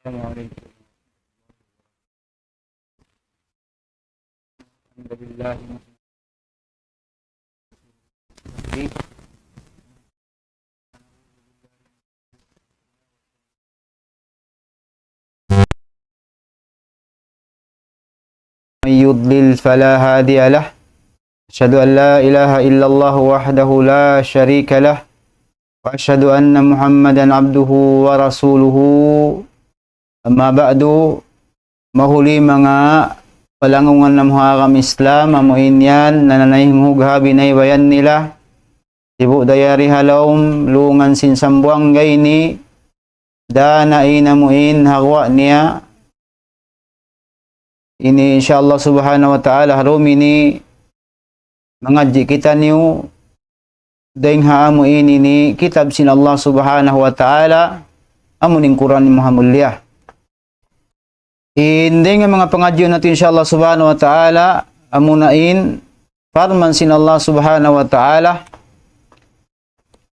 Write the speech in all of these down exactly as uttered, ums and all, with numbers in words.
السلام عليكم. الحمد لله. من يضلل فلا هادي له. أشهد أن لا إله إلا الله وحده لا شريك له. وأشهد أن محمدا عبده ورسوله. أما بعد. Mahuli manga palanggungan namu' ha agama Islam, amu in yan, nananayhung hughabi na ibayan nila. Sibu' dayari ha lawm lungan sin Sambuwangga ini, dana in amu in hawa niya. Ini insya Allah subhanahu wa ta'ala, ha dum ini mangadji' kitaniyu dayng ha amu ini ini kitab sin Allah subhanahu wa ta'ala, amu in Qur'an Muhammadiyah. In dayng ha manga pangadji' natu' insya Allah subhanahu wa ta'ala, amu na in parman sin Allah subhanahu wa ta'ala,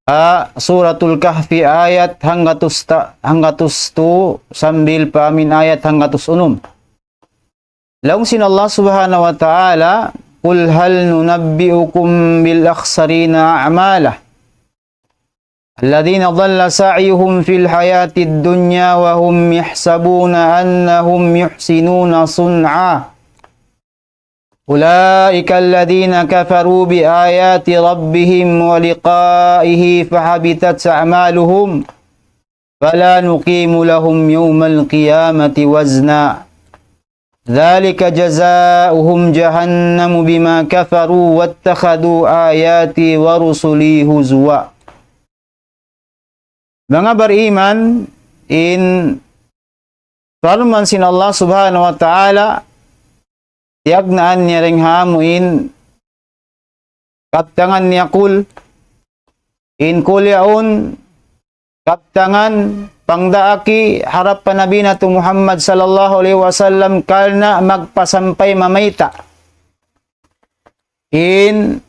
ha Suratul Kahfi ayat hanggatus ta-, hanggatus tu sambil pa amin ayat hanggatus unum. Laung sin Allah subhanahu wa ta'ala, قل هل ننبئكم بالأخسرين أعمالا الذين ضل سعيهم في الحياة الدنيا وهم يحسبون أنهم يحسنون صنعا أولئك الذين كفروا بآيات ربهم ولقائه فحبطت أعمالهم فلا نقيم لهم يوم القيامة وزنا ذلك جزاؤهم جهنم بما كفروا واتخذوا آياتي ورسلي هزوا. Manga bariman, in parman sin Allah subhanahu wa ta'ala, tiyagnaan niya dayng ha amu in kabtangan niya قل, in قل yaun kabtangan pangdaak ha harap pa Nabi natu' Muhammad sallallahu alayhi wasallam karna' magpasampay mamayta'. In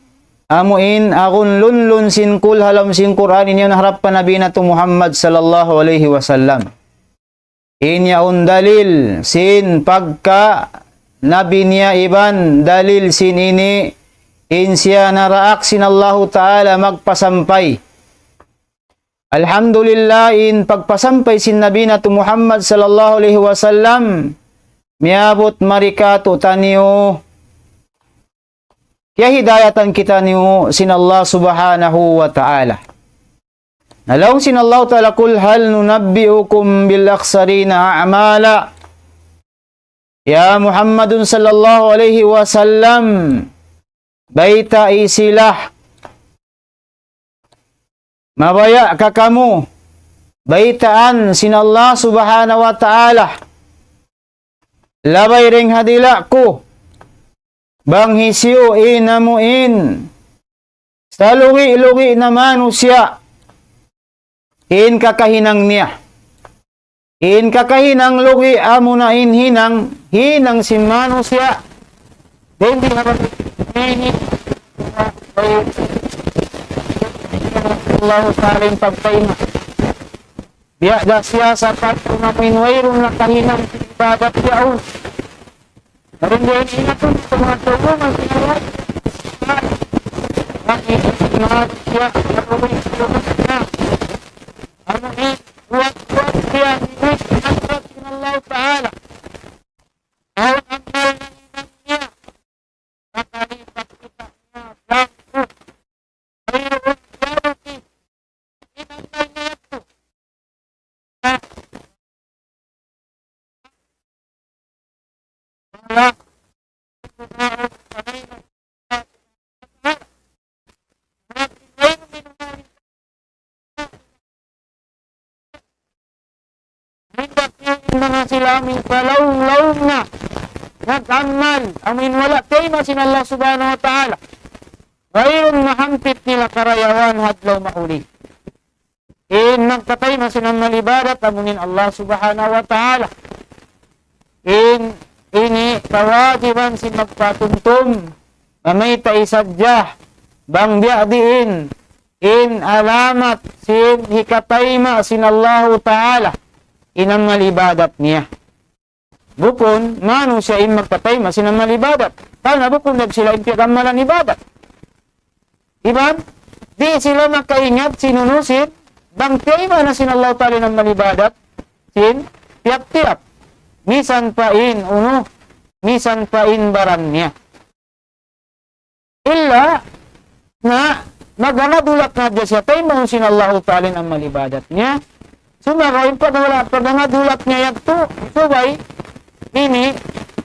amu in agun lunlun sin قل ha lawm sin Qur'an ini ha harap pa Nabi natu' Muhammad sallallahu alayhi wasallam. In yaun dalil sin pagka nabi niya iban dalil sin ini in siya naraak sin Allahu ta'ala magpasampay. Alhamdulillah, in pagpasampay sin Nabi natu' Muhammad sallallahu alayhi wasallam miyabut mari kātu'niyu, kiyahidayatan kitaniyu sin Allah subhanahu wa ta'ala. Na laung sin Allah ta'ala, قل هل ننبئكم بالأخسرين أعمالا. Ya Muhammadun sallallahu alayhi wasallam, baytai sila, mabaya' ka kamu baytaan sin Allah subhanahu wa ta'ala, labay dayng ha dila' ku, bang hisiyu in amu in salugi'-lugi' na manusiya' in kakahinang niya. In kakahinang lugi' amuna in hinang, hinang sin manusiya'. Dayn di ha ini, Allah ta'ala in pagpayma. Biya' da siya sapantun amu in wayruun nakahinang sin ibadat yaun. Dayn di ha ini, ingatun ku manga tau, manga tau. Amu in buwat-buwat siya, Allah ta'ala. Awn amal na iman niya. Nakalipat kita niya. Bangkit. Mayroon reality. Inangay niya ito. Manga sila amu in palaum-laum na nag-amal, amu in wala' tayma' sin Allah subhanahu wa ta'ala. Wayruun mahampit nila karayawan ha adlaw mahuli. In magpatayma' sin amal ibadat, amu in Allah subhanahu wa ta'ala. In ini kawajiban sin magpatumtum, mamayta' sadja, bang biya' diin, in alamat sin hikatayma' sin Allahu ta'ala. in amal ibadat niya. Bukun manusiya' in magpatayma' sin amal ibadat. Karna' bukun nila sila in piyag-amalan ibadat. Iban, di' sila makaingat sin unu sin, bang tiyayma' na sin Allahu Ta'ala in amal ibadat sin tiyap-tiyap. Misan pa in unu, misan pa in baran niya. Illa na maghangadulak na hadja siya taymaun sin Allahu Ta'ala in amal ibadat niya. Sumagawa' in paghangadulak, paghangadulak niya yadtu, subay ini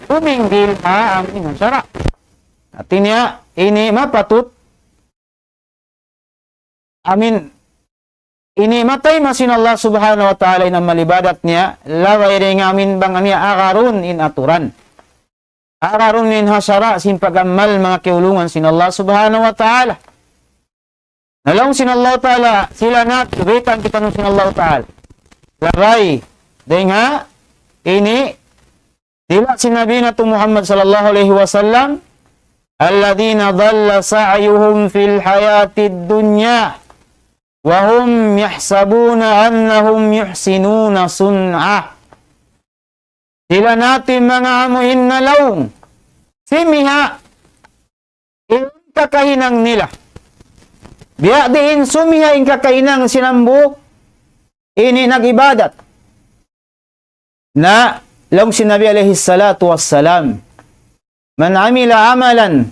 huminggil ha amu in sara'. Hati niya, ini mapatut, amu in, ini matayma' sin Allah Subhanahu wa Ta'ala in amal ibadat niya, labay dayn ha amu in bang niya agarun in aturan. Agarun in ha sara' sin pag-amal manga kiyaulungan sin Allah Subhanahu wa Ta'ala. Na laung sin Allah Ta'ala, sila natu', baytaan kitaniyu sin Allah Ta'ala. Labay, dayn ha, ini, dila' sin Nabi natu' Muhammad sallallahu alayhi wasallam, الذين ضل سعيهم في الحياة الدنيا وهم يحسبون أنهم يحسنون صنعا. Sila natu' in manga amu in nalaung. Sumiha' in kakahinang nila. Biya' diin sumiha' in kakahinang sin hambuuk ini nag-ibadat. Na, laung sin Nabi alayhi salatu wassalam, من عمل عملا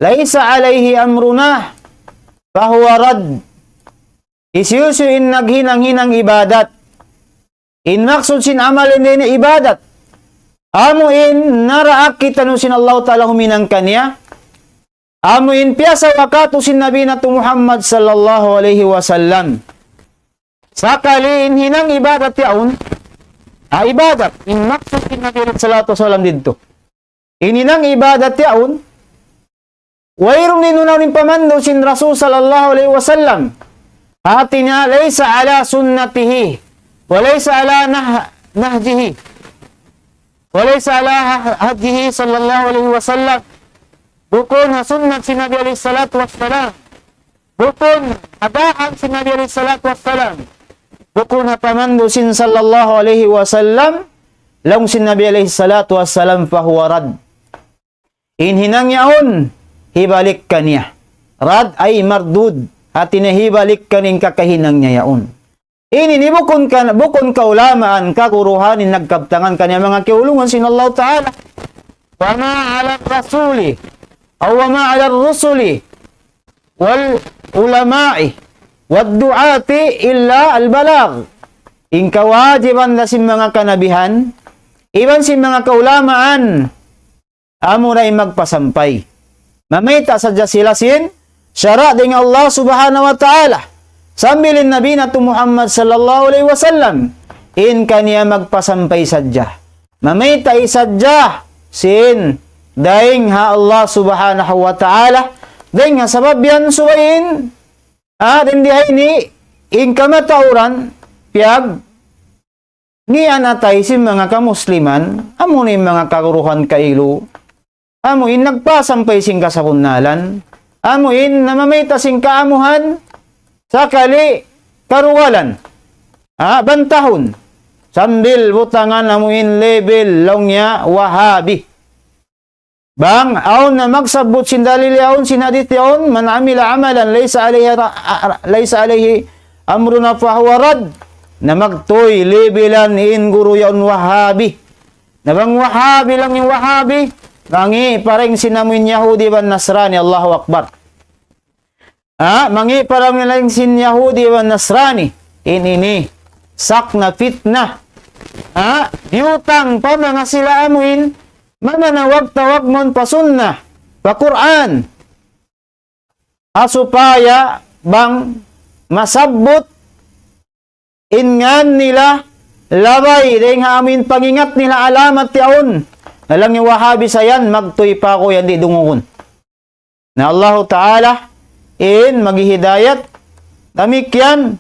ليس عليه أمرنا فهو رد. Hisiyu-siyu in naghinang-hinang ibadat. In maksud sin amal ini, ini ibadat. Amu in naraak kitaniyu sin Allah Ta'ala huminang kaniya. Amu in piyasawakatu sin Nabi natu' Muhammad sallallahu alayhi wasallam. Sakali in hinang ibadat yaun, ah, ibadat, in maksud sin Nabi alayhi salatu wasallam didtu. In hinang ibadat yaun, wayruun in unu-unu in pamandu' sin Rasul sallallahu alayhi wasallam. Hati niya, ليس على سنته، وليس على نه-، نهجه، وليس على ه-، هديه صلى الله عليه وسلم. Bukun ha sunnat sin Nabi alayhi salatu wassalam. Bukun ha dāhan sin Nabi alayhi salatu wassalam. Bukun ha pamandu' sin sallallahu alayhi wasallam, laung sin Nabi alayhi salatu wassalam, فهو رد. In hinang yaun, hibalik kaniya. Rad ay mardud. Hati niya hibalik kaniya in kakahinang niya yaun. Ini ini bukun ka, bukun kaulamaan, kaguruhan in nagkabtangan kaniya manga kiyaulungan sin Allah Ta'ala. وما على الرسول أو وما على الرسل والعلماء والدعاة إلا البلاغ. In kawajiban da sin manga kanabihan, iban sin manga kaulamaan, amura in magpasampay. Mamayta' sadja sila sin sara' dayn ha Allah Subhanahu wa Ta'ala. Sambil in Nabi natu' Muhammad sallallahu alayhi wasallam, in kaniya magpasampay sadja. Mamayta' sadja sin dayn ha Allah Subhanahu wa Ta'ala. Dayn ha sabab yan subay in, ah, dayn di ha ini, in kamatauran, piyag, ngiyan atay sin manga kamusliman, amu in manga kaguruhan kailu, amu in nagpasampay sin kasabunnalan, amu in namamayta' sin kaamuhan, sakali karugalan, ha, bantahun, sambil butangan amu in label laung niya Wahabi. Bang awn na magsabbut sin dalil yaun, sin hadith yaun, من عمل عملا ليس عليه را-، ليس عليه أمرنا فهو رد. Na magtuy labelan in guru yaun Wahabi. Na bang Wahabi laung in Wahabi, mangi' pa dayn sin amu in Yahudi iban Nasrani, Allahu Akbar. Ah, mangi' pa dayn sin Yahudi iban Nasrani. In ini, sakna fitna. Ah, biyutang pa manga sila amu in, mamanawag-tawag mawn pa sunnah, pa Qur'an. Ha supaya bang masabbut in ngan nila labay, dayn ha amu in pangingat nila alamat yaun. Na laung in Wahabi sa yan, magtuy pa aku yan di' dungugun. Na Allahu Ta'ala in maghihidayat. Damikkiyan,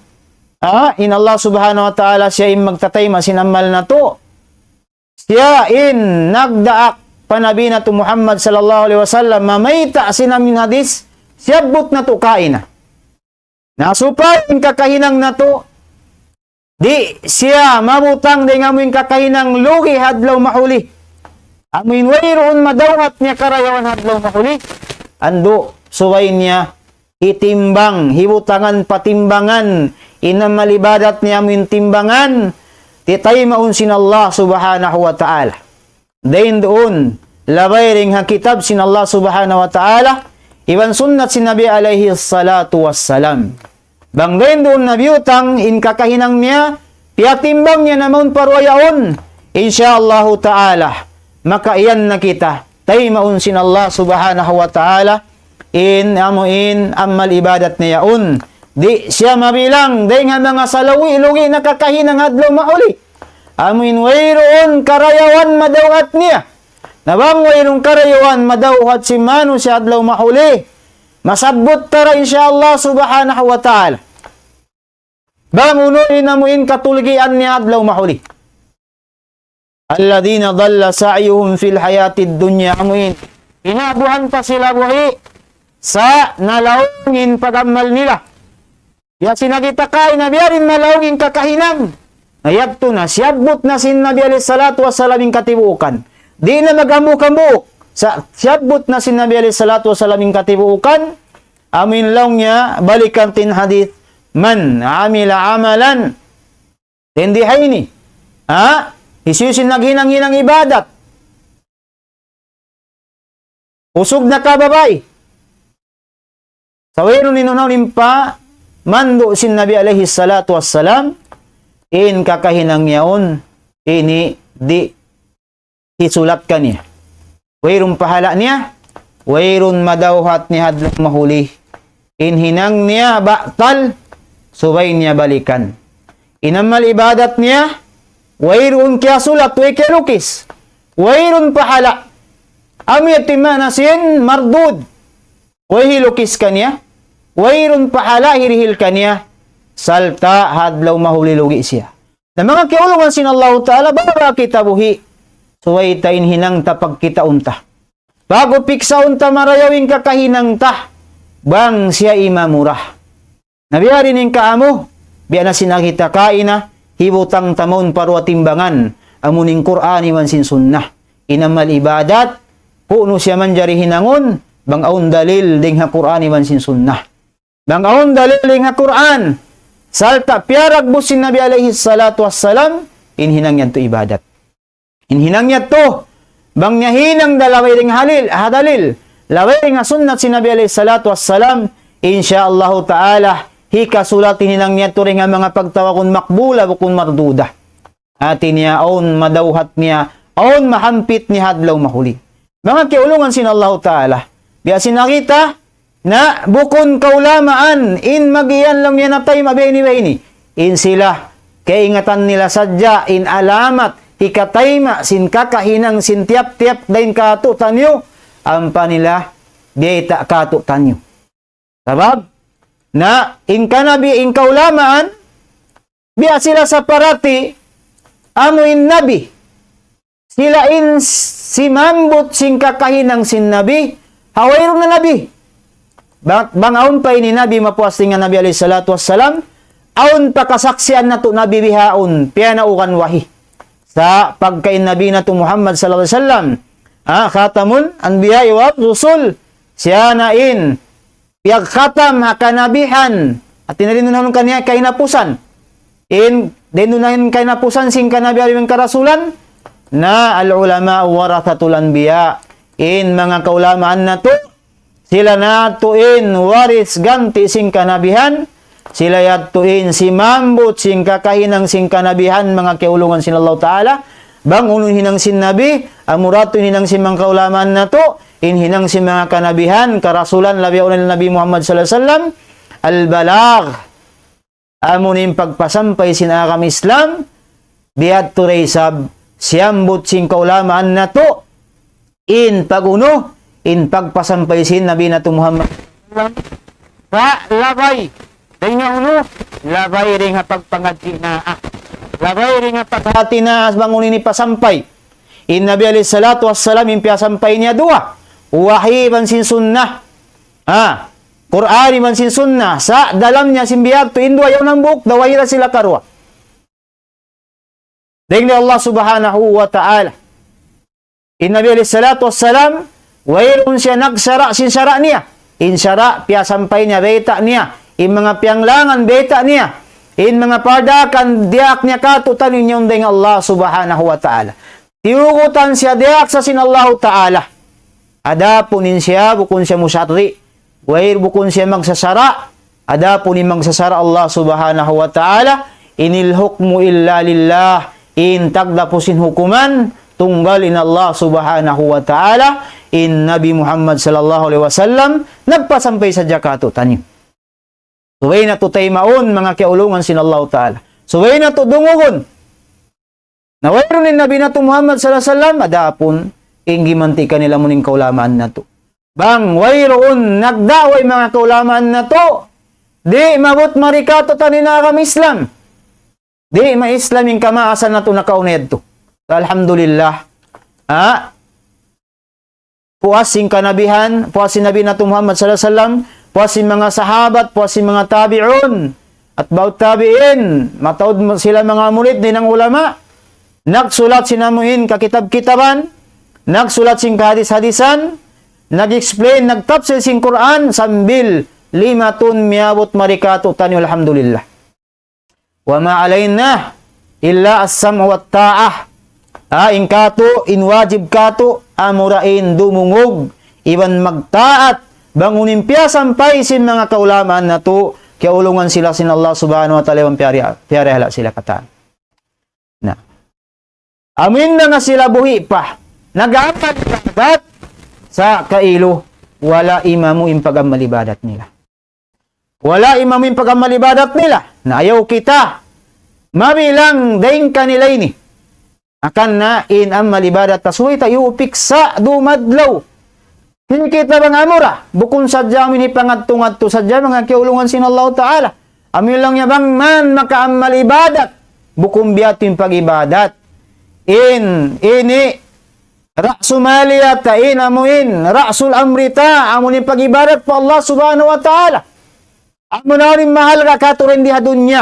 ah, in Allah Subhanahu wa Ta'ala siya in magtatayma' sin amal natu'. Siya in nagdaak pa Nabi natu' Muhammad sallallahu alayhi wasallam, mamayta' sin amu in hadith, siyabbut natu' kaina. Na supaya in kakahinang natu', Di' siya mabutang dayn ha amuin kakahinang lugi' ha adlaw mahuli. Amuin wayruun madawhat niya karayawan ha adlaw mahuli. Andu', subay niya hitimbang, hibutangan patimbangan, in amal ibadat niya amuin timbangan, tiyaymaun sin Allah Subhanahu wa Ta'ala. Dayn duun, labay dayn ha kitab sin Allah Subhanahu wa Ta'ala, iban sunnat sin Nabi alayhi salatu wassalam. Bang dayn duun na biyutang in kakahinang niya, piyatimbang niya na mawn pa duwa yaun, insya Allahu Ta'ala, makaiyan na kita, taymaun sin Allah Subhanahu wa Ta'ala, in amuin amal ibadat niya yaun. Di' siya mabilang dayn ha manga salugi'-lugi' na kakahinang adlaw mahuli. Amuin wayruun karayawan madawhat niya. Na bang wayruun karayawan madawhat sin manusiya' adlaw mahuli, masabbut ta da insya Allah Subhanahu wa Ta'ala. Bang unu in amuin katulgian niya adlaw mahuli. الذين ضل سعيهم في الحياة الدنيا, amuin hinabuhan ta sila buhi' sa' nalaung in pag-amal nila. Ya sin nakita' kaina biya' diin nalaung in kakahinang. Na yadtu na, siyabbut na sin Nabi alayhi salatu wassalam in katibuukan. Di' na maghambuuk-hambuuk. Sa' siyabbut na sin Nabi alayhi salatu wassalam in katibuukan. Amuin laung niya, balikan ta in hadith, من عمل عملا. Dayn di ha ini. Ha? Hisiyu-siyu in naghinang-hinang ibadat. Usug na ka babai. Sa' wayruun in unu-unu in pamandu' sin Nabi alayhi salatu wassalam, in kakahinang yaun, ini di' hisulat kaniya. Wayruun pahala' niya, wayruun madawhat niya adlaw mahuli. In hinang niya batal, subay niya balikan. In amal ibadat niya, wayruun kiyasulat, way kiyalukis. Wayruun pahala'. Amu yadtu in maana sin mardud. Way hilukis kaniya, wayruun pahala' hirihil kaniya, sarta' ha adlaw mahuli lugi' siya. Na manga kiyaulungan sin Allahu Ta'ala, baba kita buhi', subay ta in hinang ta pagkitaun ta. Ba'gu piksaun ta marayaw in kakahinang ta, bang siya imamura. Na biya' diin in kaamu, biya' na sin nakita' kaina, hibutang ta mawn pa duwa timbangan, amu in Qur'an iban sin Sunnah. In amal ibadat, ku'nu siya manjari hinangun, bang awn dalil dayn ha Qur'an iban sin Sunnah. Bang awn dalil dayn ha Qur'an, sarta' piyaragbus sin Nabi alayhi salatu wassalam, in hinang yadtu ibadat. In hinang yadtu, bang niya hinang da labay dayn ha dalil, ha dalil, labay dayn ha sunnat sin Nabi alayhi salatu wassalam, insya Allahu ta'ala, hikasulat in hinang yadtu dayn ha manga pagtawagun makbula bukun marduda. Hati niya awn madawhat niya, awn mahampit niya ha adlaw mahuli. Manga kiyaulungan sin Allahu ta'ala. Biya' sin nakita', na bukun kaulamaan in mag-iyan laung niya na tayma' biya' ini, biya' ini. In sila, kaingatan nila sadja in alamat hikatayma' sin kakahinang sin tiyap-tiyap dayn kātu'niyu, ampa nila biyayta' kātu'niyu. Sabab, na in kanabi, in kaulamaan, biya' sila sa parati, amu in nabi. Sila in simambut sin kakahinang sin Nabi, ha wayruun na nabi. Bang, bang awn pa ini nabi mapuas dayn ha Nabi alayhi salatu wassalam, awn pa kasaksian natu' nabi bihaun, piyanaugan wahi. Sa' pagka in Nabi natu' Muhammad sallallahu alayhi wasallam, ah, khatamul anbiya wa rusul, siya na in piyagkhatam ha kanabihan. Hati niya dayn duun kaniya kahinapusan. In, dayn duun kahinapusan sin kanabihan iban karasulan, na al-ulama warathatul anbiya. In manga kaulamaan natu', sila natu' in waris ganti' sin kanabihan, sila yadtu in simambut sin kakahinang sin kanabihan, manga kiyaulungan sin Allahu ta'ala, bang unu in hinang sin Nabi, amura yadtu in hinang sin manga kaulamaan natu', in hinang sin manga kanabihan, karasulan, labi awla na Nabi Muhammad sallallahu alayhi wasallam, al-balagh, amu in pagpasampay sin agama Islam, biya' yadtu da isab, siyambut sin kaulamaan natu', in pag-unu, in pagpasampay sin Nabi natu' Muhammad. Sa' labay, dayn ha unu, labay dayn ha pagpangadji' naa. Labay dayn ha paghati naa, bang unu in hipasampay. In Nabi alayhi salatu wassalam, in piyasampay niya duwa. Wahi iban sin sunnah. Ha? Qur'an iban sin sunnah. Sa' dalam niya sin biya' yadtu, in duwa yaun hambuuk, da wahi da sila karuwa. Dayn ha Allah Subhanahu wa Ta'ala. In Nabi alayhi salatu wassalam, wayruun siya nagsara' sin sara' niya. In sara' piyasampay niya, bayta' niya. In manga piyanglangan, bayta' niya. In manga pardaakan, diyaak niya kātu'niyu, yaun dayn ha Allah Subhanahu wa Ta'ala. Tiyugutan siya diyaak sa sin Allahu Ta'ala. Adapun in siya, bukun siya musarri'. Wayruun, bukun siya magsasara'. Adapun in magsasara' Allah Subhanahu wa Ta'ala, إن الحكم إلا لله, in tagdapu sin hukuman, tunggal in Allah Subhanahu wa Ta'ala, in Nabi Muhammad sallallahu alayhi wasallam, nagpasampay sadja kātu'niyu. Subay natu' taymaun, manga kiyaulungan sin Allahu Ta'ala. Subay natu' dungugun. Na wayruun in Nabi natu' Muhammad sallallahu alayhi wasallam, adapun in gimanti' kanila amu in kaulamaan natu'. Bang wayruun nagda'wa in manga kaulamaan natu', di' maabut mari kātu'niyu in agama Islam. Di' ma-Islam in kamaasan natu' nakauna yadtu. Alhamdulillah. Ha? Puas sin kanabihan, puas sin Nabi natu' Muhammad sallallahu alayhi wasallam, puas sin manga sahabat, puas sin manga tabi'un, atba'ut tabi'in, mataud sila manga murid dayn ha ulama, nagsulat sin amu in kakitab-kitaban, nagsulat sin kahadis-hadisan, nag-explain, nagtafsir sin Qur'an, sambil limatun miyabut mari kātu'niyu, alhamdulillah. وما علينا إلا السمع والطاعة. Ah, in kātu', in wajib kātu', amura in dumungug, iban magtaat, bang unu in piyasampay sin manga kaulamaan natu', kiyaulungan sila sin Allah Subhanahu wa Ta'ala, iban piyari-, piyarihala sila katan. Na. Amu in manga sila buhi' pa, nag-aamal ibadat sa' kailu, wala' imamu in pag-amal ibadat nila. Wala' imamu in pag-amal ibadat nila. Na ayaw kita mabilang dayn kanila ini. Hangkan na in amal ibadat ta subay ta iyupiksa' dum adlaw. Di' kita bang amura. Bukun sadja amu ini pangadtu-ngadtu sadja manga kiyaulungan sin Allah Ta'ala. Amu in laung niya bang man makaamal ibadat. Bukun biya' ha yan in pag-ibadat. In, ini, ra'su maliyata in amu in, ra'sul amri ta, amu in pag-ibadat pa Allah Subhanahu wa Ta'ala. Amu na in mahalga' kātu' dayn di ha dunya.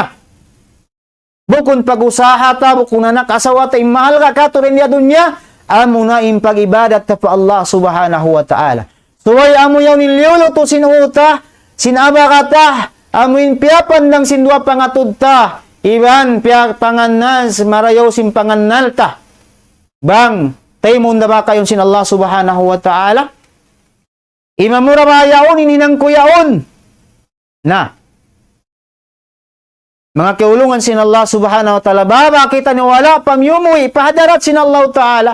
Bukun pag-usaha ta, bukun anak asawa ta, in mahalga' kātu' dayn di ha dunya, amu na in pag-ibadat ta pa Allah Subhanahu wa Ta'ala. Subay amu yaun in liyulutu sin u ta, sin abaga ta, amu in piyapandang sin duwa pangatud ta, iban piyapangannal, marayaw sin pangannal ta. Bang, taymaun da ba kaw yaun sin Allah Subhanahu wa Ta'ala? Imamura ba yaun, in hinang ku yaun? Na. Manga kiyaulungan sin Allah Subhanahu wa Ta'ala, bang kitaniyu wala' pa miyumuwi' pa hadarat sin Allah Ta'ala,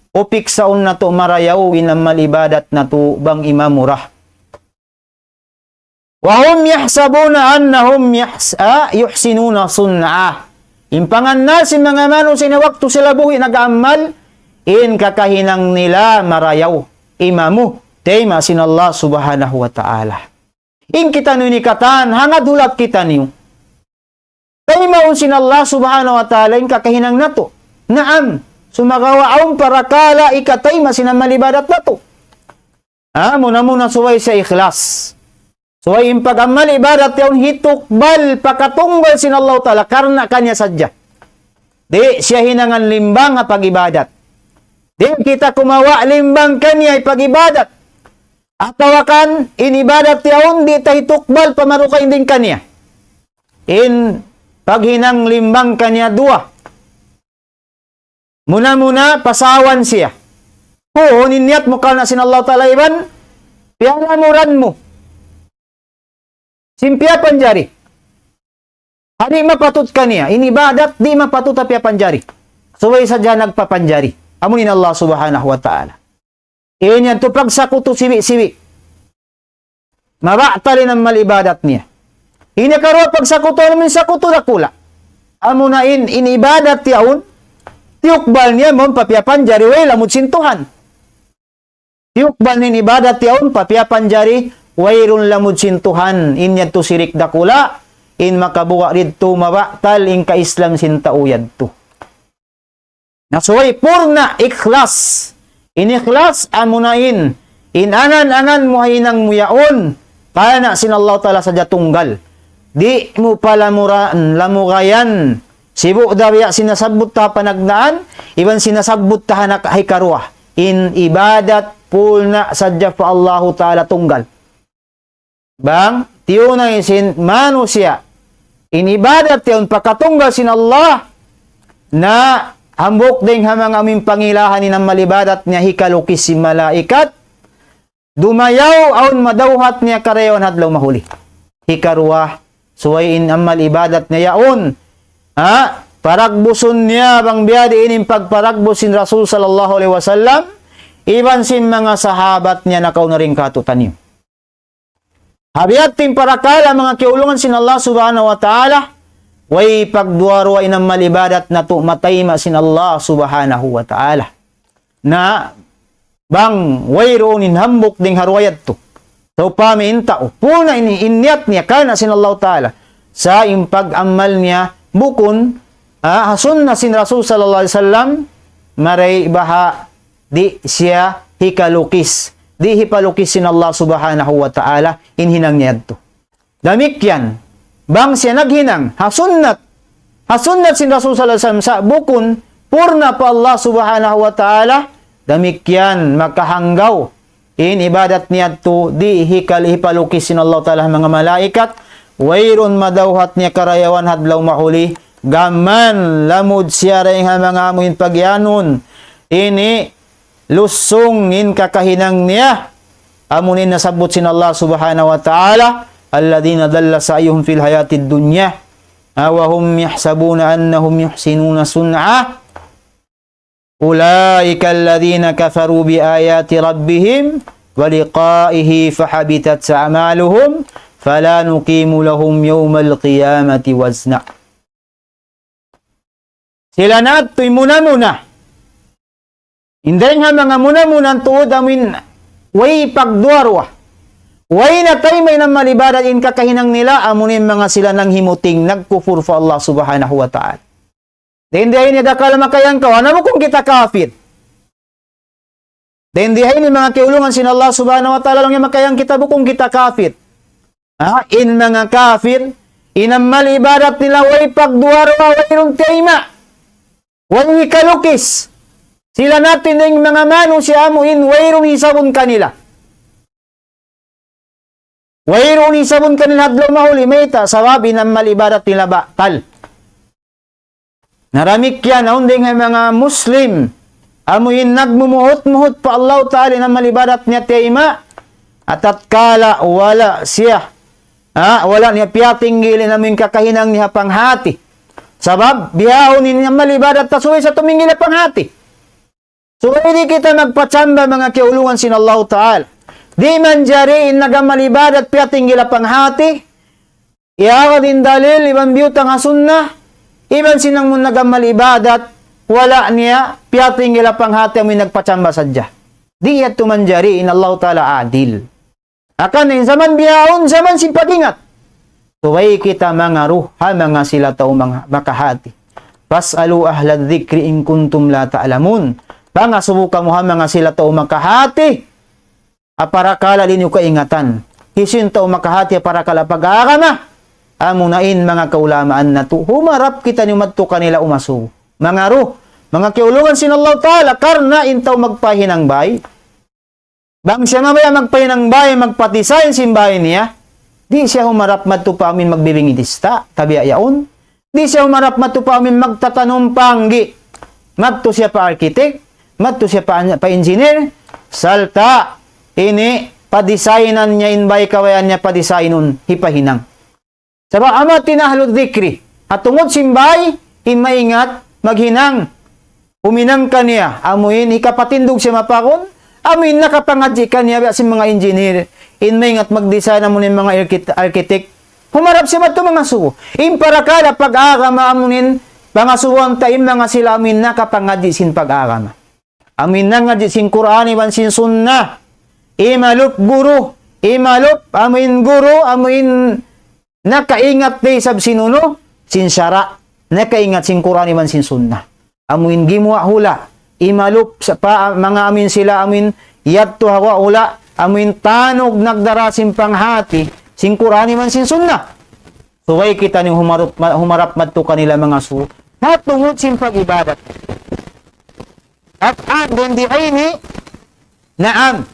upiksaun natu' marayaw in amal ibadat natu' bang imamura. وهم يحسبون أنهم يحس-، ah, يحسنون صنعا. In pangannal sin manga manusiya' ini waktu sila buhi' nag-amal, in kakahinang nila marayaw, imamu, tayma' sin Allah Subhanahu wa Ta'ala. In kitaniyu ini katan, hangad hulat kitaniyu. Taymaun sin Allah Subhanahu wa Ta'ala in kakahinang natu'. Naam, sumagawa' awn parakala' hikatayma' sin amal ibadat natu'. Ha, muna-muna subay siya ikhlas. Subay in pag-amal ibadat yaun hitukbal pa katunggal sin Allah Ta'ala karna' kaniya sadja. Di' siya hinangan limbang ha pag-ibadat. Di' kita kumawa' limbang kaniya pag-ibadat. Atawa kan in ibadat yaun di' ta hitukbal pa marukain dayn kaniya. In paghinang limbang kaniya duwa. Muna-muna pasawan siya. Puun in niyat mu karna' sin Allah Ta'ala iban piyalamuran mu sin piyapanjari. Ha di' mapatut kaniya, in ibadat di' mapatut ha piyapanjari. Subay sadja nagpapanjari. Amu in Allah Subhanahu wa Ta'ala. In yadtu pagsakutu sibi'-sibi'. Mabatal in amal ibadat niya. In hikaruwa pagsakutu, amu in sakutu dakula'. Amuna in, in ibadat yaun, tiyukbal niya mawn pa piyapanjari, way lamud sin Tuhan. Tiyukbal niya in ibadat yaun pa piyapanjari, wayruun lamud sin Tuhan. In yadtu sirik dakula', in makabuga' didtu mabatal in ka-Islam sin tau yadtu. Na subay purna' ikhlas. In ikhlas amuna in, in anan-anan mu ha hinang mu yaun, karna' sin Allah Ta'ala sadja tunggal. Di' mu palamuran, lamugayan, Sibu' da biya' sin nasabbut ta panagnaan, iban sin nasabbut ta ha naka-, hikaruwa. In ibadat purna' sadja pa Allahu Ta'ala tunggal. Bang, tiyunay sin manusiya'. In ibadat yaun pakatunggal sin Allah, na hambuuk dayng ha manga amuin pangilahan in amal ibadat niya hikalukis sin malaikat, dumayaw awn madawhat niya karayawan ha adlaw mahuli. Hikaruwa, subay in amal ibadat niya yaun. Ha? Paragbusun niya bang biyadiin in pagparagbus sin Rasul sallallahu alayhi wasallam, iban sin manga sahabat niya nakauna dayn kātu'niyu. Ha biya' ha yan parakala' manga kiyaulungan sin Allah Subhanahu wa Ta'ala, way pagduwa-ruwa in amal ibadat natu' matayma' sin Allah Subhanahu wa Ta'ala. Na bang wayruun in hambuuk dayng ha duwa yadtu. Sawpama in tau, purna' in, in niyat niya karna' sin Allah Ta'ala. Sa' in pag-amal niya bukun, ah, ha sunna sin Rasul sallallahu alayhi wasallam, maray baha' di' siya hikalukis. Di' hipalukis sin Allah Subhanahu wa Ta'ala in hinang niya yadtu. Damikkiyan, bang siya naghinang ha sunnat, ha sunnat sin Rasul sallallahu alayhi wasallam sa' bukun purna' pa Allah Subhanahu wa Ta'ala, damikkiyan makahanggaw in ibadat niya yadtu, di' hikal-, hipalukis sin Allah Ta'ala manga malaikat, wayruun madawhat niya karayawan ha adlaw mahuli, gām lamud siya dayn ha manga amuin pagiyanun. Ini lusung in kakahinang niya. Amu in nasabbut sin Allah Subhanahu wa Ta'ala, الذين ضل سعيهم في الحياة الدنيا وهم يحسبون أنهم يحسنون صنعا أولئك الذين كفروا بآيات ربهم ولقائه فحبطت أعمالهم فلا نقيم لهم يوم القيامة وزنا. Sila na yadtu in muna-muna. In dayng ha manga muna-muna tuud amuin way pagduwa-ruwa. Way natayma' in amal ibadat in kakahinang nila, amu in manga sila nanghimuting, nagkupur pa Allah Subhanahu wa Ta'ala. Dayn di ha ini dakala' makayang kaw, unu bukun kita kafir. Dayn di ha ini manga kiyaulungan sin Allah Subhanahu wa Ta'ala, laung niya makayang kita bukun kita kafir. Ha? In manga kafir, in amal ibadat nila way pagduwa-ruwa, wayruun tiyayma'. Way hikalukis. Sila na yadtu in manga manusiya' amuin wayruun hisabun kanila. Wayruun hisabun kanila ha adlaw mahuli, mayta', sabab in amal ibadat nila batal. Na damikkiyan, awn dayng ha manga Muslim, amuin nagmumuhut-muhut pa Allah Ta'ala in amal ibadat niya tiyayma', ha tatkala wala' siya, ha, wala' niya piyatinggil in amuin kakahinang niya ha panghati. Sabab, bihaun in amal ibadat ta subay sa tuminggil ha panghati. Subay di' kita magpachamba manga kiyaulungan sin Allah Ta'ala. Di' manjari in nag-amal ibadat piyatinggil ha panghati. Iyaagad in dalil, iban biyutang ha sunnah, iban sin amun nag-amal ibadat, wala' niya piyatinggil ha panghati amuin nagpachamba sadja. Di' yadtu manjari in Allah Ta'ala adil. Hangkan in jaman bihaun, jaman sin pag-ingat. Subay kita mangaru ha manga sila tau manga makahati. فاسألوا أهل الذكر إن كنتم لا تعلمون. Pangasubu kamu ha manga sila tau makahati. Ha parakala' di' niyu kaingatan. Hisiyu in tau makahati ha parakala' pag-agama. Amuna in manga kaulamaan natu'. Humarap kitaniyu madtu kanila umasubu. Mangaru. Manga kiyaulungan sin Allah Ta'ala. Karna' in tau magpahinang bay. Bang siya mabaya' magpahinang bay, magpa-design sin bay niya, di' siya humarap madtu pa amuin magbibingidista, tabiya' yaun. Di' siya humarap madtu pa amuin magtatanum panggi'. Madtu siya pa architect, madtu siya pa, pa engineer, sarta' ini pa-designan niya in bay kabayaan niya pa-designun, hipahinang. Sabab amu in أهل الذكر. Ha tungud sin bay, in maingat, maghinang. Huminang kaniya, amuin hikapatindug siya mapakun, amuin nakapangadji' kaniya biya' sin manga engineer, in maingat mag-design amuin manga archit-, architect. Humarap siya madtu mangasubu. In parakala' pag-agama amuin, pangasubuhan ta in manga sila amuin nakapangadji' sin pag-agama. Amuin nangadji' sin Qur'an iban sin Sunnah. Imalup guru, imalup amuin guru, amuin nakaingat da isab sin unu, sin sara', nakaingat sin Qur'an iban sin Sunnah. Amuin gimuwa' hula', imalup sa pa, manga amuin sila amuin yadtu ha guwa' hula', amuin tanug nagdara sin panghati, sin Qur'an iban sin Sunnah. Subay kitaniyu humarap, ma-, humarap madtu kanila mangasubu. ha tungud sin pag-ibadat. At andun di ini, naam.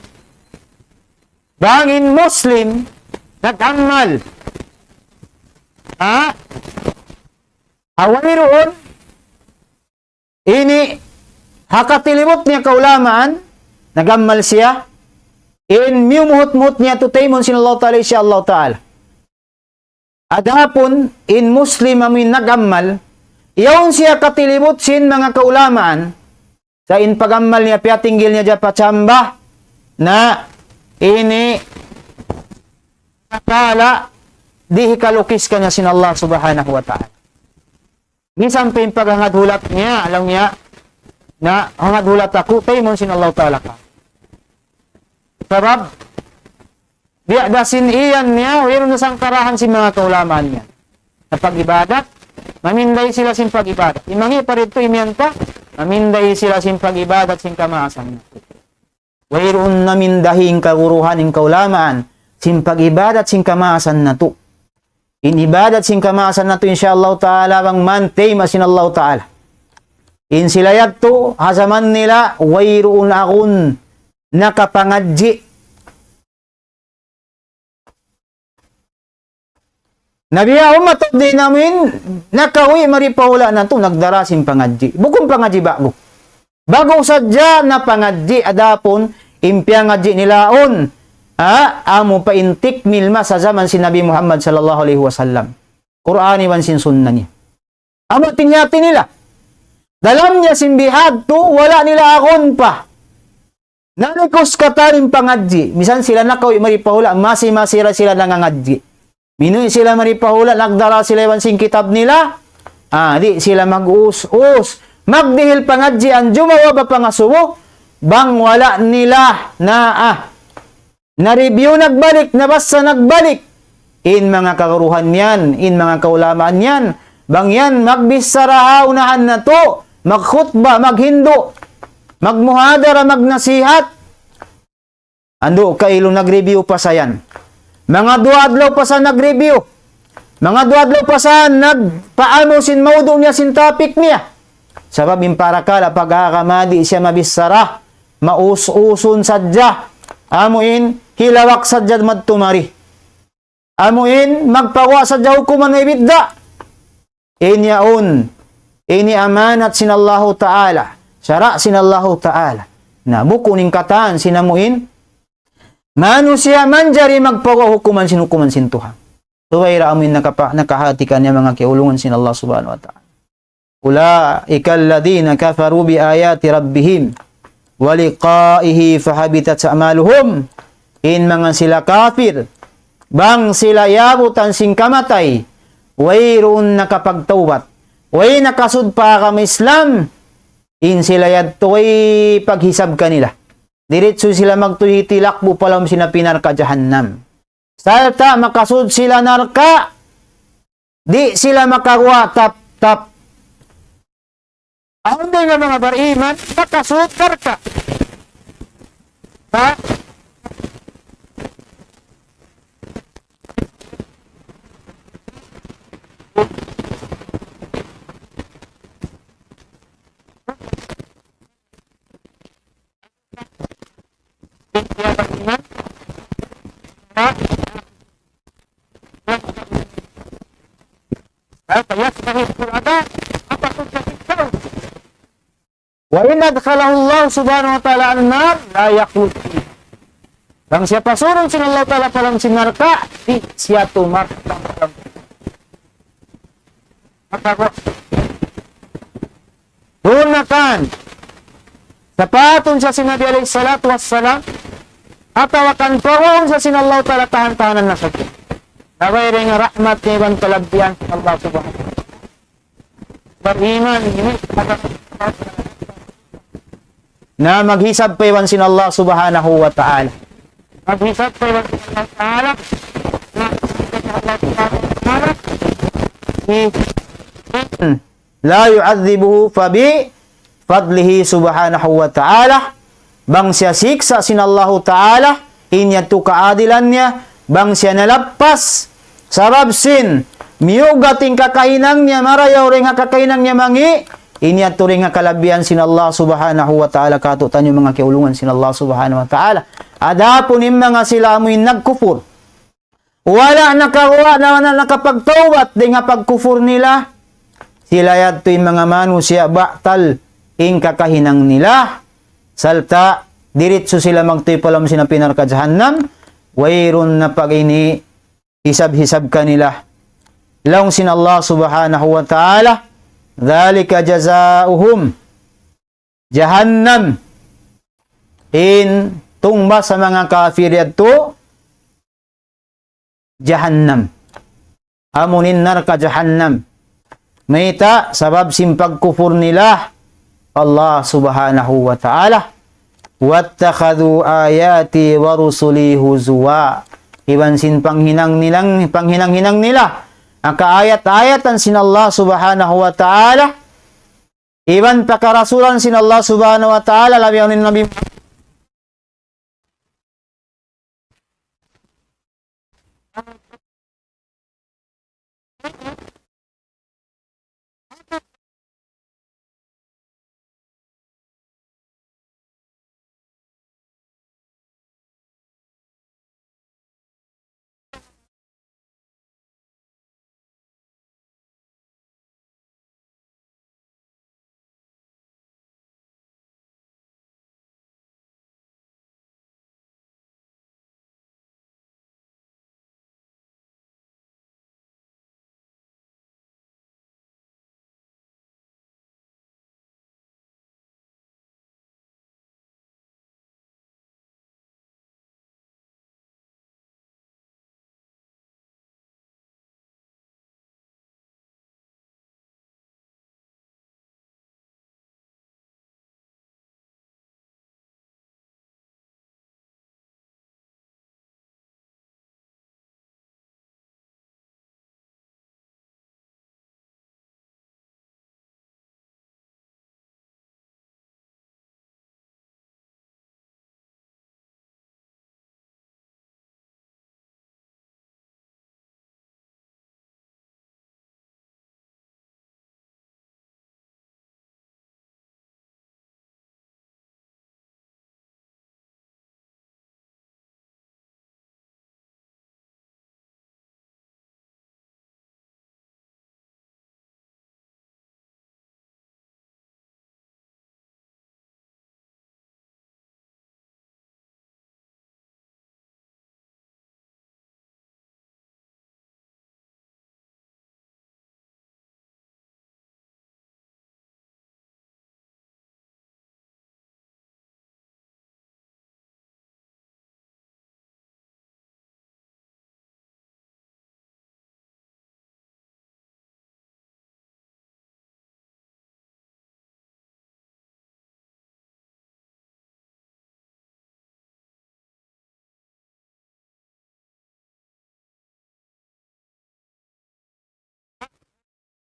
Bang in Muslim, nag-amal. Ha? Ha wayruun, ini, ha katilibut niya kaulamaan, nag-amal siya, in miyumuhut-muhut niya tu taymun sin Allah Ta'ala, insya Allah Ta'ala. Adapun in Muslim amu in nag-amal, yaun siya katilibut sin manga kaulamaan, sa' in pag-amal niya, piyatinggil niya ja pa chamba, na ini kala di hikalukis kaniya sin Allah Subhanahu wa Ta'ala. Misan pa in paghangad hulat niya, alam niya, na hangad hulat aku, taymun sin Allah Ta'ala ka. Sabab, biya' da sin iyan niya, wayruun na sangkarahan sin manga kaulamaan niya. Sa pag-ibadat, maminday sila sin pag-ibadat. Imangi pa didtu imiyan ta, maminday sila sin pag-ibadat sin kamaasan. Wayruun na mindahi in kaguruhan, in kaulamaan, sin pag-ibadat sin kamaasan natu'. In ibadat sin kamaasan natu', insya Allah Ta'ala, bang man tayma sin Allah Ta'ala. In sila yadtu, ha jaman nila, wayruun agun nakapangadji'. Na biya' ummat di' namin nakawi' mari pa hula' natu' nagdara sin pangadji'. Bukun pangadji' ba'gu. Ba'gu sadja na pangadji', adapun in piyangadji' nila yaun, ha, amu pa in tikmil masa jaman sin Nabi Muhammad sallallahu alayhi wasallam. Qur'an iban sin sunna niya. Amu tinyati nila. Dalam niya sin bihadtu, wala' nila agun pa. Nalikus katan in pangadji'. Misan sila nakawi' mari pa hula', masi-masi ra sila nangangadji'. Minuwi' sila mari pa hula', nagdara sila iban sin kitab nila. Ah, di' sila mag-us-us. Magdihil pangadji' an jumawa ba pangasubu, bang wala' nila na, ah, na-review nagbalik, nabassa nagbalik. In manga kaguruhan yan, in manga kaulamaan yan, bang yan magbichara ha unahan natu', magkhutba, maghindu', magmuhadara, magnasihat. Andu' kailu nag-review pa sa yan. Manga duwa adlaw pa sa nag-review. Manga duwa adlaw pa sa nagpaanu sin mawdu' niya, sin topic niya. Sabab in parakala' pag-agama di' siya mabichara, maus-usun sadja. Amu in hilawak sadja madtu mari. Amu in magpaguwa' sadja hukuman way bidda'. In yaun, ini amanat sin Allahu Ta'ala, sara' sin Allahu Ta'ala. Na bukun in katan sin amu in manusiya' manjari magpaguwa' hukuman sin hukuman sin Tuhan. Subay da amu in nakapa-, nakahati kaniya manga kiyaulungan sin Allah Subhanahu wa Ta'ala. أولئك الذين كفروا بآيات ربهم ولقائه فحبطت أعمالهم. In manga sila kafir, bang sila yabutan sin kamatay, wayruun nakapagtawbat, way nakasud pa agama Islam, in sila yadtu way paghisab kanila. Diritsu sila magtuy hitilakbu' pa lawm sin api narka' jahannam. Sarta' makasud sila narka', di' sila makaguwa' tap-tap. Awn dayn ha manga bariman, makasud narka'. Ha? فيصلح السعير. وإن أدخله الله سبحانه وتعالى النار لا يخلد فيها. Bang siya pasurun sin Allah Ta'ala pa lawm sin narka', di' siya tumatang. Duun na kan, sapatun siya sin Nabi alayhi salatu wassalam, atawa kan paguwaun siya sin Allah Ta'ala tahan-tahanan na sadja. Na way dayn ha rahmat niya iban kalabbihan sin Allah Subhanahu wa Ta'ala. Bariman, ini, na maghisab pa iban sin Allah Subhanahu wa Ta'ala. Maghisab pa iban sin Allah Ta'ala. Na, Allah Subhanahu wa Ta'ala. Ni, لا يعذبه فبفضله سبحانه وتعالى. Bang siya siksa' sin Allahu Ta'ala, in yadtu kaadilan niya, bang siya nalappas, sabab sin miyugat in kakahinang niya, marayaw dayn ha kakahinang niya mangi', ini yadtu dayn ha kalabihan sin Allah Subhanahu wa Ta'ala, kātu'niyu manga kiyaulungan sin Allah Subhanahu wa Ta'ala. Adapun in manga sila amuin nagkupur, wala' nakawa-, na, na, nakapagtawbat dayn ha pagkupur nila, sila yadtu in manga manusiya' batal in kakahinang nila, sarta' diritsu sila magtūy pa lawm sin api narka' jahannam, wayruun na pag-ini hisab-hisab kanila. Laung sin Allah Subhanahu wa Ta'ala, ذلك جزاؤهم جهنم. In tungbas ha manga kafir yadtu, jahannam. Amuin narka' jahannam. Mayta'? Sabab sin pagkupur nila Allah Subhanahu wa Ta'ala. واتخذوا آياتي ورسلي هزوا. Iban sin panghinang nilang, panghinang-hinang nila ha kaayat-ayatan sin Allah Subhanahu wa Ta'ala, iban pa karasulan sin Allah Subhanahu wa Ta'ala, labi na in Nabi Muhammad.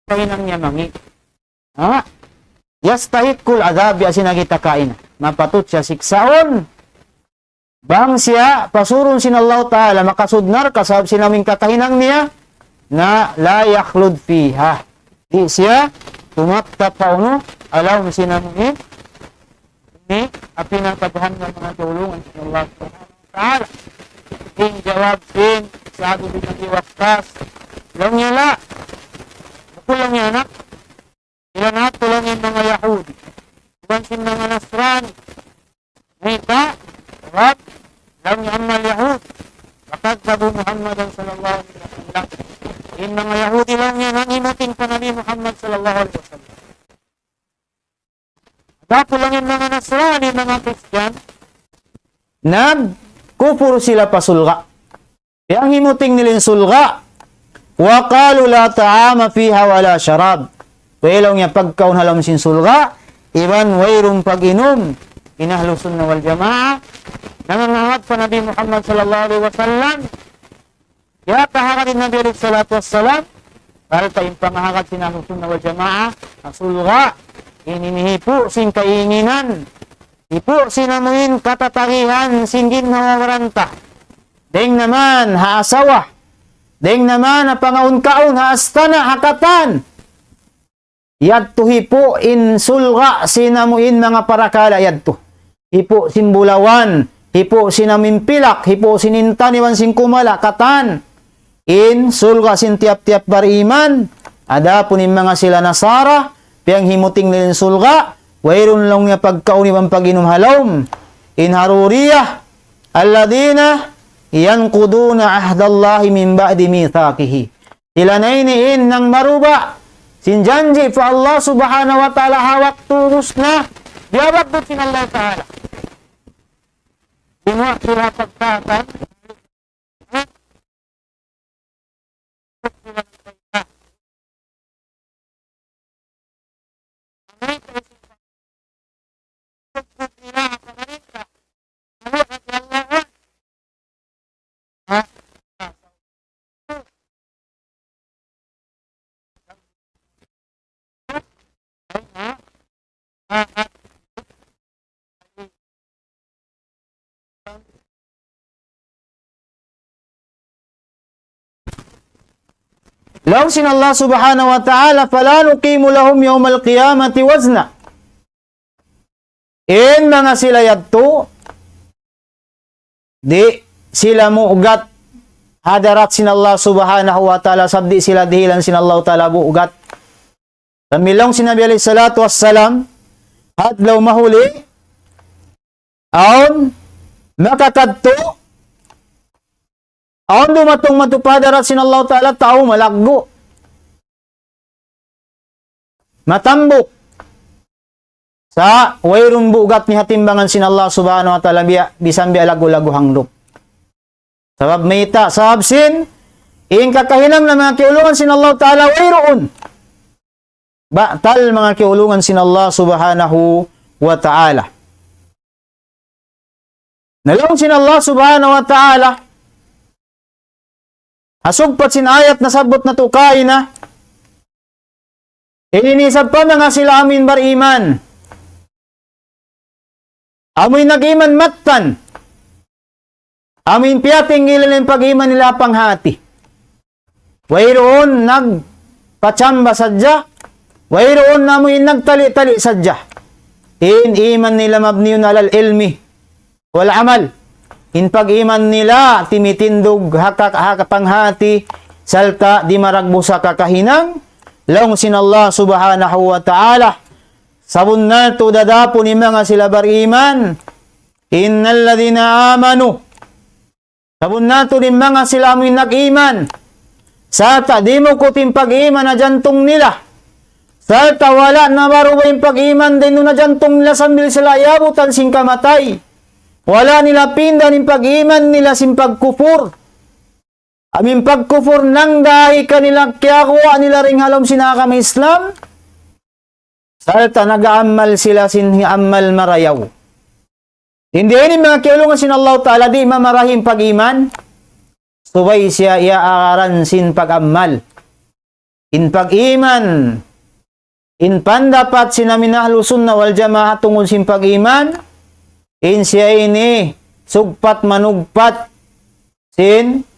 Kahinang niya mangi'. Ha? يستحق العذاب, biya' sin nagita kaina. Mapatut siya siksaun. Bang siya pasurun sin Allah Ta'ala makasud narka' sabab sin amuin kakahinang niya, na لا يخلد فيها. Di' siya tumattap pa unu, ha lawm sin amuin ini, api narka' jahannam, manga kiyaulungan sin Allah Subhanahu wa Ta'ala. In jawab sin Sa'd bin Abi Waqqas, laung niya, la. Bukun, laung niya, anak. Sila na tuud laung niya in manga Yahudi iban sin manga Nasrani. Mayta'? Sabab laung niya, أما اليهود فكذبوا محمدا صلى الله عليه وسلم. In manga Yahudi, laung niya, nanghimuting pa Nabi Muhammad sallallahu alayhi wasallam. Adapun laung niya in manga Nasrani, manga Kristiyan, nagkupur sila pa surga'. Piyanghimuting nila in surga'. وقالوا لا طعام فيها ولا شراب. Wayruun pagkaun ha lawm sin surga', iban wayruun pag-inum. In Ahlus Sunnah wal Jamaah, nangangahagad pa Nabi Muhammad sallallahu alayhi wasallam, ya kahagad in Nabi alayhi salatu wassalam, sarta' in pangahagad sin Ahlus Sunnah wal Jamaah, ha surga', ini hipu' sin kainginan, hipu' sin amuin katatagihan sin ginhawa-baran ta. Dayng naman ha asawa, Dayng na man ha pangaun-kaun, ha astana', ha katan. Yadtu hipu' in surga' sin amu in manga parakala' yadtu. Hipu' sin bulawan, hipu' sin amu in pilak, hipu' sin intan iban sin kumala', katan. In surga' sin tiyap-tiyap bariman, adapun in manga sila Nasara, piyanghimuting nila in surga', wayruun laung niya pagkaun iban pag-inum ha lawm. In haruriyah, الذين ينقضون عهد الله من بعد ميثاقه. Sila na ini in nangmaruba' sin janji' pa Allah Subhanahu wa Ta'ala ha waktu ubus na diyabut sin Allah Ta'ala. Binuwa' sila pagkatan. Laung sin Allah Subhanahu wa Ta'ala, فلا نقيم لهم يوم القيامة وزنا. In manga sila yadtu, di' sila mu'gat ha hadarat sin Allah Subhanahu wa Ta'ala, sabab di' sila dihilan sin Allah Ta'ala bugat. Sambil laung sin Nabi alayhi salatu wassalam, ha adlaw mahuli, awn makakadtu, awn dumatung madtu pa hadarat sin Allah Ta'ala, tau malaggu', matambuk. Sa' wayruun bugat niya ha timbangan sin Allah Subhanahu wa Ta'ala, biya', bisan biya' laggu'-laggu' hanglup. Sabab mayta', sabab sin, in kakahinang na manga kiyaulungan sin Allah Ta'ala, wayruun. Batal manga kiyaulungan sin Allah Subhanahu wa Ta'ala. Na laung sin Allah Subhanahu wa Ta'ala, ha sugpat sin ayat nasabbut natu' kaina, ini isab pa manga sila amuin bariman. Amuin nag-iman mattan. Amuin piyatinggi nila in pag-iman nila ha panghati. Wayruun nagpachamba sadja, wayruun amuin nagtali-tali sadja. In iman nila مبني على العلم والعمل. In pag-iman nila timitindug ha ka-, ha panghati, sarta' di' maragbus ha kakahinang, laung sin Allah Subhanahu wa Ta'ala. Sabunnal tuud adapun in manga sila bariman, إن الذين آمنوا. Sabunnal tuud in manga sila amuin nag-iman. Sarta' dimukut in pag-iman ha jantung nila. Sarta' wala' na maruba in pag-iman dayn duun ha jantung nila sambil sila iyabutan sin kamatay. Wala' nila pindahan in pag-iman nila sin pagkupur. Amuin pagkupur nangdahi kanila, kiyaguwa' nila dayn ha lawm sin agama Islam. Sarta' nag-aamal sila sin amal marayaw. Di' ini manga kiyaulungan sin Allah Ta'ala, di' mamarahi in pag-iman. Subay siya iyaagaran sin pag-amal. In pag-iman, in pandapat sin amuin Ahlus Sunnah wal Jamaah tungud sin pag-iman, in siya ini sugpat manugpat sin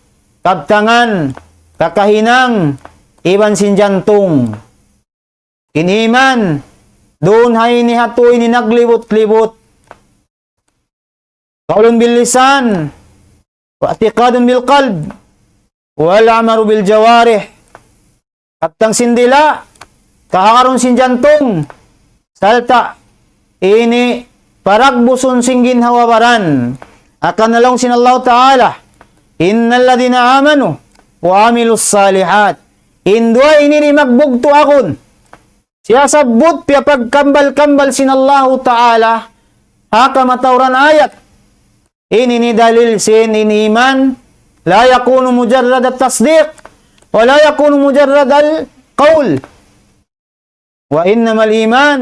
kabtangan, kakahinang, iban sin jantung. In iman, duun ha ini ha tuud ini naglibut-libut. قول باللسان، واعتقاد بالقلب، والعمل بالجوارح. Kabtang sin dila', kahagarun sin jantung, sarta' ini paragbusun sin ginhawa-baran. Hangkan laung sin Allah Ta'ala, إن الذين آمنوا وعملوا الصالحات. In duwa ini di' magbugtu' akun. Siyasabbut piyagkambal-kambal sin Allahu Ta'ala ha kamatauran ayat. Ini in dalil sin in iman, لا يكون مجرد التصديق ولا يكون مجرد القول. وإنما الإيمان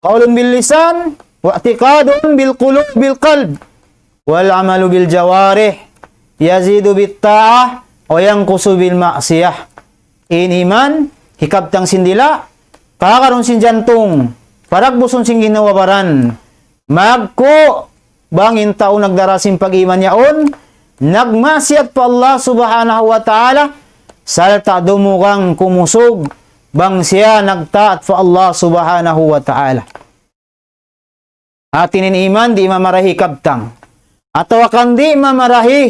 قول باللسان واعتقاد بالقلوب، بالقلب، والعمل بالجوارح يزيد بالطاعة وينقص بالمعصية. In iman, hikabtang sin dila', kahagarun sin jantung, paragbusun sin ginhawa-baran. Magku' bang in tau nagdara sin pag-iman yaun, nagmaksiyat pa Allah Subhanahu wa Ta'ala, sarta' dumugang kumusug bang siya nagtaat pa Allah Subhanahu wa Ta'ala. Hati niya in iman di' mamarahi kabtang. Atawa kan di' mamarahi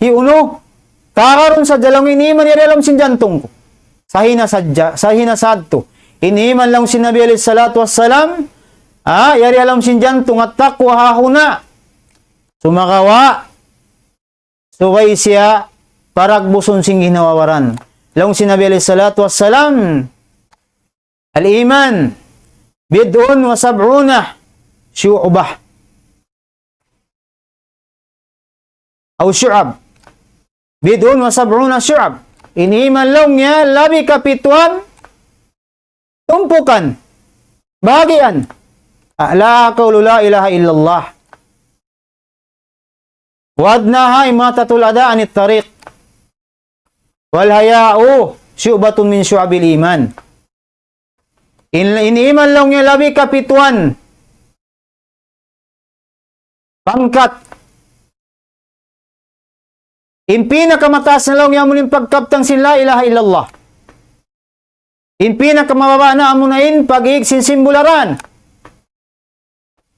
hi unu. Kakarun sa jalung in iman yari ha lawm sin jantung ku. Sahina sadja, sahina sadtu. In iman laung sin Nabi alayhi salatu wassalam, ah, yari ha lawm sin jantung, التقوى ها هنا. Sumagawa', subay siya paragbusun sin ginhawa-baran. Laung sin Nabi alayhi salatu wassalam, الإيمان بضع وسبعون شعبة أو شعب. بضع وسبعون شعبة. In iman laung niya labi kapituan tumpukan, bahagian. أعلاها قول لا إله إلا الله. وأدناها إماطة الأذى عن الطريق. والحياء شعبة من شعب الإيمان. In, in iman laung niya labi kapituan pangkat. In pinakamataas na laung niya amu in pagkabtang sin لا إله إلا الله. In pinakamababa' na amuna in pag-īg sin simbularan.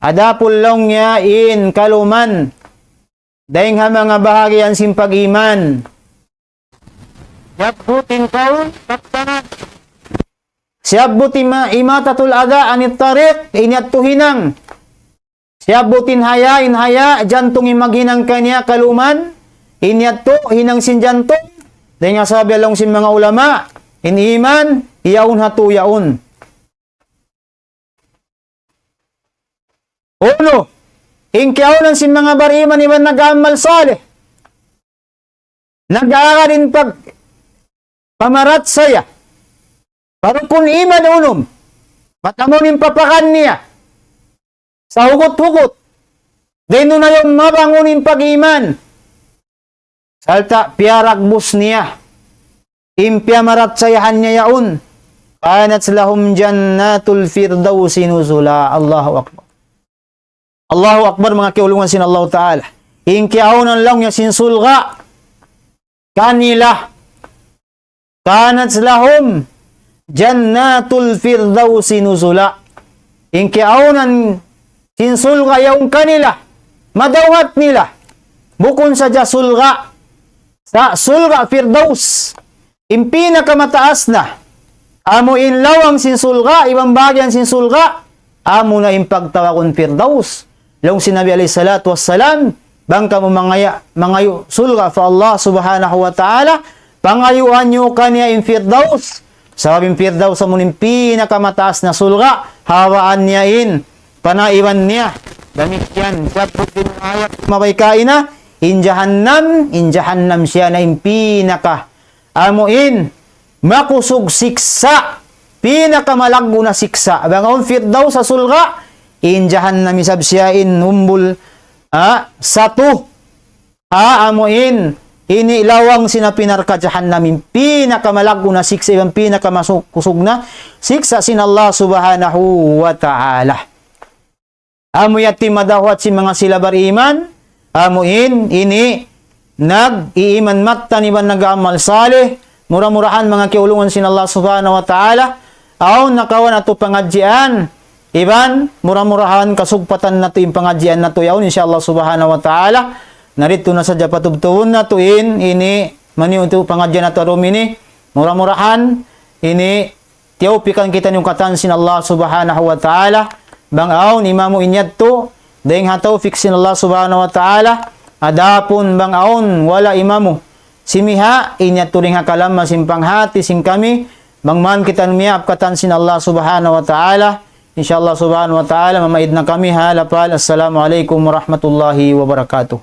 Adapun laung niya in kaluman, dayng ha manga bahagian sin pag-iman. Siyabbut in kaul, kabtangan. Siyabbut ima-, إماطة الأذى عن الطريق, in yadtu hinang. Siyabbut in haya, in haya, jantung in maghinang kaniya kaluman, in yadtu hinang sin jantung, dayng ha sabab laung sin manga ulama, in iman, yaun ha tu yaun. Unu, in kiyaunan sin manga bariman iban nag-amal salih. Nag-aagad in pag-, pamaratsaya. Parukun iman unum. Bat amu in papakan niya. Sa hugut-hugut. Dayn duun na yaun mabangun in pag-iman. Sarta' piyaragbus niya. In piyamaratsayahan niya yaun. كانت لهم جنات الفردوس نزلا. Allahu Akbar. Allahu Akbar, manga kiyaulungan sin Allahu Ta'ala. In kiyaunan laung niya sin surga'. Kanila. كانت لهم جنات الفردوس نزلا. In kiyaunan sin surga' yaun kanila. Madawhat nila. Bukun sadja surga'. Sa surga' Firdaus. In pinakamataas na. Amu in lawang sin surga', iban bahagian sin surga'. Amu na in pagtawagun Firdaus. Laung sin Nabi alayhi salatu wassalam, bang kamu mangaya-, mangayu' surga' pa Allah Subhanahu wa Ta'ala, pangayuan niyu kaniya in Firdaus. Sabab in Firdaus amu in pinakamataas na surga', hawaan niya in panaiban niya. Damikkiyan, siyabbut in ayat mabay kaina, in jahannam, in jahannam siya na in pinaka amu in makusug siksa', pinakamalaggu' na siksa'. Bang awn Firdaus ha surga', in jahannam isab siya in umbul, ah, satu. Ah, amu in, ini lawang sin api narka' jahannam in pinakamalaggu' na siksa', iban pinakamasu-, kusug na siksa' sin Allah Subhanahu wa Ta'ala. Amu yadtu in madawhat sin manga sila bariman, amu in, ini, nag-iiman mattan iban nag-amal salih, mura-murahan manga kiyaulungan sin Allah Subhanahu wa Ta'ala, awn nakawa' natu' pangadjian, iban mura-murahan kasugpatan natu' in pangadjian natu' yaun, insya Allah Subhanahu wa Ta'ala, na didtu na sadja patubtubun natu' in, ini, maniyu tu pangadjian natu' adlaw ini, mura-murahan, ini, tiyawpikan kitaniyu katan sin Allah Subhanahu wa Ta'ala. Bang awn imamu in yadtu, dayng ha tawpik sin Allah Subhanahu wa Ta'ala. Adapun bang awn wala' imamu, simiha' in yadtu dayng ha kalamma sin panghati sin kami. Bang man kitaniyu miyaap katan sin Allah Subhanahu wa Ta'ala. Insya Allah Subhanahu wa Ta'ala, mamaid na kami ha lapal. Assalamu alaykum warahmatullahi wabarakatuh.